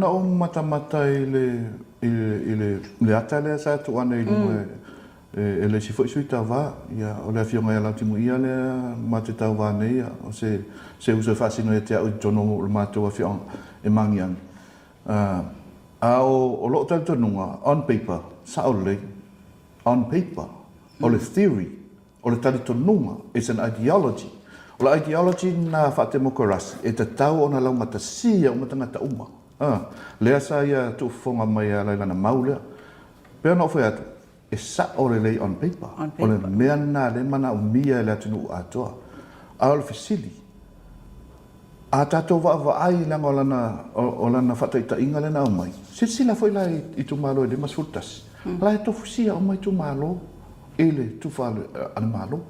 Na ou matamata i le, i le, i le, le ata lea sa tuu ane i luga e, e le isi foi sui tauva, ia, o le Afioga ia Lautimuia lea ma te tauva nei, ia, o se, se uso e faasino ia te au i totonu o le matou afioaga e Magiagi. A o, o lou talitonuga, on paper, sao lelei, on paper, o le theory, O le talitonuga, it's an ideology. O le ideology lena faatemokarasi e tatau ona laugatasia uma tagata uma. A, lea sa ia tuufofoga mai e ala i lana mau lea. Pei ona ou fai atu, e sao lelei on paper. On paper. O le mea lena lea e manaomia e le atunuu atoa. A o le fesili, a tatou vaavaai leaga o lana, o lana faataitaiga lea na aumai, silasila foi la i itumalo e 51, la e tofusia uma itumalo i le tufa a le Malo.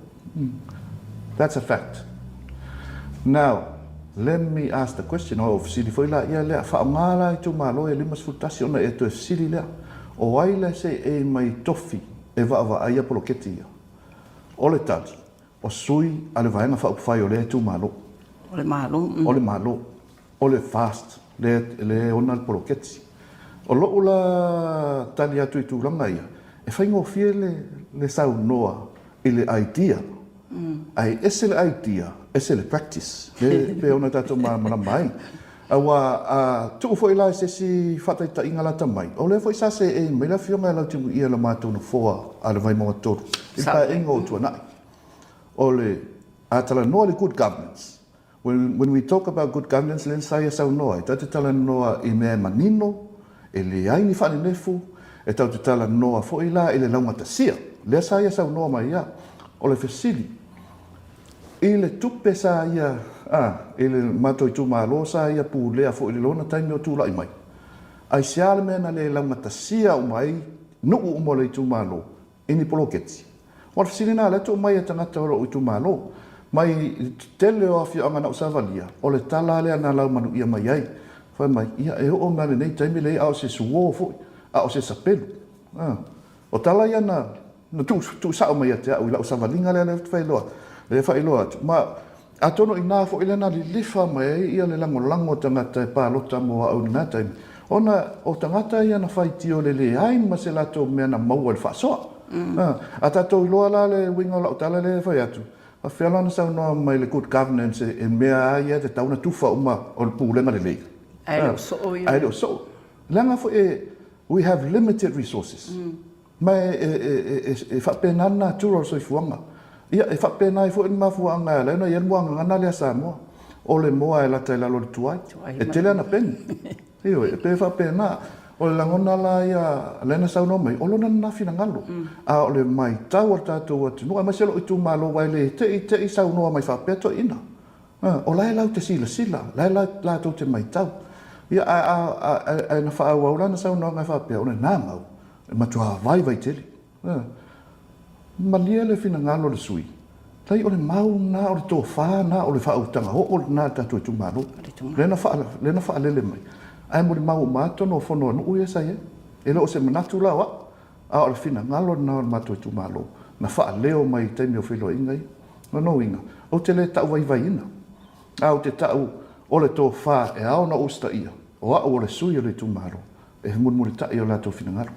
That's a fact. Now, let me ask the question, o fesili foi la ia lea, faaaoga la itumalo e 51 ona e toe fesili lea, o ai la e seei mai tofi e vaavaaia poloketi ia? O le tali, o sui a le Vaega Faaupufai o lea itumalo. O le Malo. O le Malo. O le FAST lea e ona le poloketi. O lou la tali atu i tulaga ia, e faigofie le saunoa i le idea, ae ese le idea, ese le practice, lea e pei ona tatou malamalama ai. Aua a tuu foi la i se isi faataitaiga lata mai, o lea foi sa seei mai le Afioga ia Lautimuia i le matou nofoa a le Vaimauga 3 i le Paeaiga ua tuanai. O le a talanoa i le good governance, When, when we talk about good governance, lea sa ia saunoa ai, tatou te talanoa i mea e manino, e leai ni faanenefu, e tatou te talanoa foi la i le laugatasia. Lea sa ia saunoa mai ia. O le fesili, i le tupe sa ia, a, i le matou itumalo sa ia pulea foi i le lona taimi o tulai mai, aisea le mea na le laugatasia uma ai nuu uma o le itumalo i ni poloketi. O le fesili lena lea tuu mai e tagata o lou itumalo. Mai le tele o afioaga na ou savalia, o le tala lea na laumanuia mai ai. Fai mai, ia e oo mai lenei taimi leai a o se suo foi, a o se sapelu. A, o tala ia na, na tuu, tuu sao mai ia te au i lau savaliga lea lea failoa, lea faailoa atu. Ma Atonu i ina foi lea na lilifa mai ai ia le lagolago a tagata e palota mo au i lena taimi, ona o tagata ia na faitio le leai ma se latou mea na maua i le faasoa. A tatou iloa la le uiga o lau tala lea e fai atu, faapefea la ona saunoa mai le good governance e mea a ia e tatau ona tufa uma o le pulega lelei. Ae le o soo ia. Ae le o soo. Leaga foi e, we have limited resources. Ma e faapena le natura o le soifuaga. Ia, e faapena ai foi le mafuaaga e ala ai ona i ai le muagagana lea a Samoa, o le moa e lata i lalo o le tuai, e tele ana peni. Ioe, e pei e faapena. O le lagona la ia lea na saunoa mai, o lona lena finagalo. A o le matau a le tatou atunuu, aemaise lou itumalo, aua e le te i te i saunoa mai faapea toeaiina. O la e latou te silasila, o la e latou te matau. Ia, ae na faaauau lana saunoaga e faapea, o lena mau, E matua vaivai tele. Malie le finagalo o le sui, leai o le mau lena, o le tofa lena, o le faautaga oo lena a le tatou itumalo. Lea na lea na faalele mai, ae molimau uma lava totonu o fono a nuu ia sa i ai. E le o se manatu la o au, a o le finagalo lena o le matou itumalo na faaleo mai i taimi o feiloaiga ia. O lona uiga, ou te le tau vaivaiina, a ou te tau o le tofa e ao ona ou usitaia, o au o le sui o le itumalo, E mulimulitai o latou finagalo.